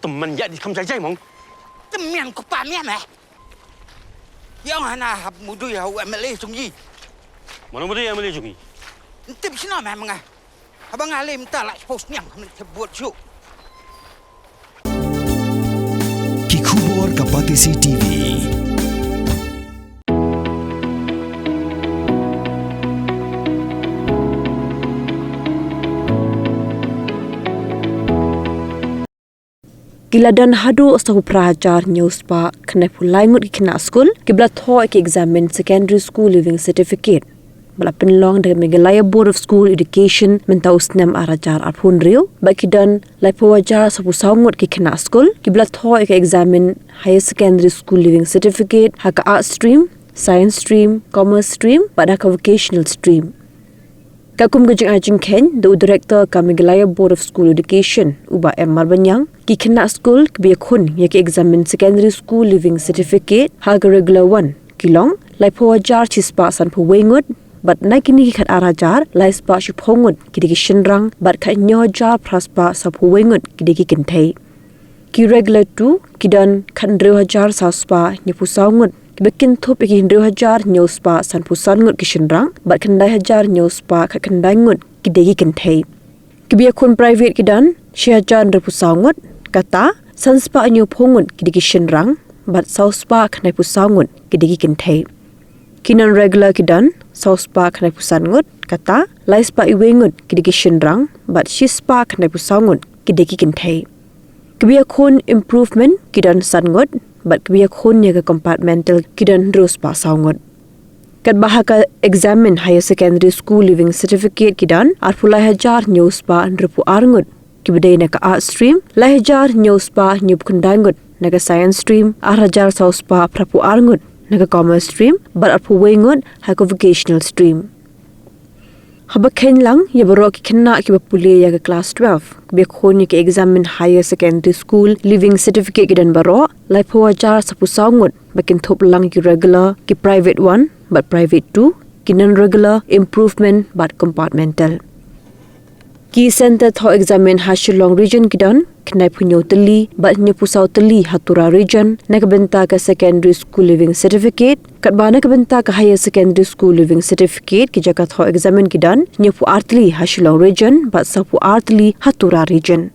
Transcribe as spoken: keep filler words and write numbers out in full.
Tymmen ïa di kham jai jai mong. Tymmen ko pa mia meh. Ïa nga na hap mudui ha u M L A jong i. Mano mudui M L A jong i? Ntip sino meh menga. Haba nga lem ta la post niang khamne te buat ju. Ki khubor ka Batesi T V. Ki la don haduh saw phra hajar hynñiew spah khyndai phew lai ngut ki khynnah skul kiba la thoh ïa ki exam secondary school leaving certificate ba la pynlong da ka Meghalaya Board of School Education mynta u snem ar hajar arphew hynriew, bad ki don lai phew hajar saw phew saw ngut ki khynnah skul kiba la thoh ïa ka exam higher secondary school leaving certificate ha ka arts stream, science stream, commerce stream bad ha ka vocational stream. Katkum ka jingai jingkheiñ da u director ka Meghalaya Board of School Education, u Bah M Marbaniang, ki khynnah skul kiba ïakhun ïa ki exam secondary school leaving certificate ha ka regular one ki long lai phew hajar shi spah san phew wei ngut, bad na kine ki khat ar hajar lai spah shi phew ngut ki dei ki shynrang bad khat hynñiew hajar phra spah saw phew wei ngut ki dei ki kynthei. Ki regular two ki don khat hynriew hajar saw spah hynñiew phew saw ngut kiba kynthup ïa ki hynriew hajar hynñiew spah san phew san ngut ki shynrang bad khyndai hajar hynñiew spah khat khyndai ngut ki dei ki kynthei. Kiba ïakhun private ki don shi hajar hynriew phew saw ngut, kata san spah hynñiew phew ngut ki dei ki shynrang bad saw spah khyndai phew saw ngut ki dei ki kynthei. Ki non regular ki don saw spah khyndai phew san ngut, kata lai spah wei ngut ki dei ki shynrang bad shi spah khyndai phew saw ngut ki dei ki kynthei. Kiba ïakhun improvement ki don san ngut bad kiba ïakhun ïa ka compartmental ki don hynriew spah saw ngut. Katba ha ka exam higher secondary school leaving certificate ki don ar phew lai hajar hynñiew spah hynriew phew ar ngut kiba dei na ka arts stream, lai hajar hynñiew spah hynñiew phew khyndai ngut na ka science stream, ar hajar saw spah phra phew ar ngut na ka commerce stream bad ar phew wei ngut ha ka vocational stream. Haba kheiñ lang ïa baroh ki khynnah kiba pule ïa ka class twelve kiba ïakhun ïa ka exam higher secondary school leaving certificate ki don baroh lai phew hajar saw phew saw ngut ba kynthup lang ki regular, ki private one bad private two, ki non regular, improvement bad compartmental. Ki centre thoh exam ha Shillong region ki don khyndai phew hynñiew tylli bad hynñiew phew saw tylli ha Tura region na ka bynta ka secondary school leaving certificate, katba na ka bynta ka higher secondary school leaving certificate ki jaka thoh exam ki don hynñiew phew ar tylli ha Shillong region bad saw phew ar tylli ha Tura region.